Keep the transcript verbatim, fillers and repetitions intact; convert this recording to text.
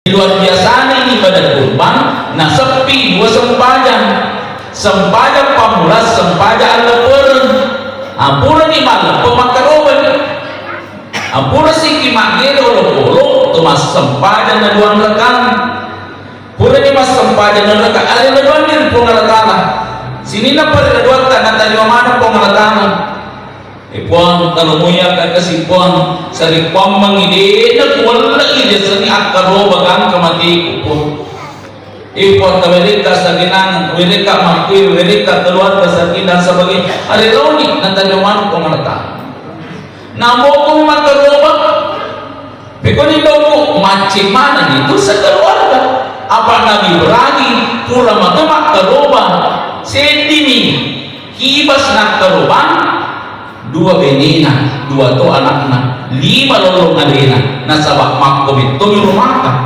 Luar biasana ini ibadah kurban, naseppi dua sempajang. Sempajang pammulang, sempajang allepereng. Ah, purani malleppe makkarobani. Ah, pura siki maggere olokolo, to massempajang na dua rakaat. Purani massempajang na rakaat, ale na doanni ri Puang Allah Taala. Sininna parellau doatta natarima maneng Puang Allah Taala. E Puang, talomoya ka kasi Puang, sarekkuammengngi de'na kuwelle'i riasengnge akkaroba gangka mateku, Puang. E Puang, tawerekka sakinang, werekka makkue, werekka keluarga sakinang dan sebagainya. Are laoni natarima maneng Puang Allah Taala. Nabokong makkaroba. Pekoni doko maccing maneng itu sekeluarga. Apa Nabi Ibrahim pura maka makkaroba, seddimi kibas nakkarobang dua benena, dua to anakna, lima lolong alena, nasaba makko mettomi rumaka.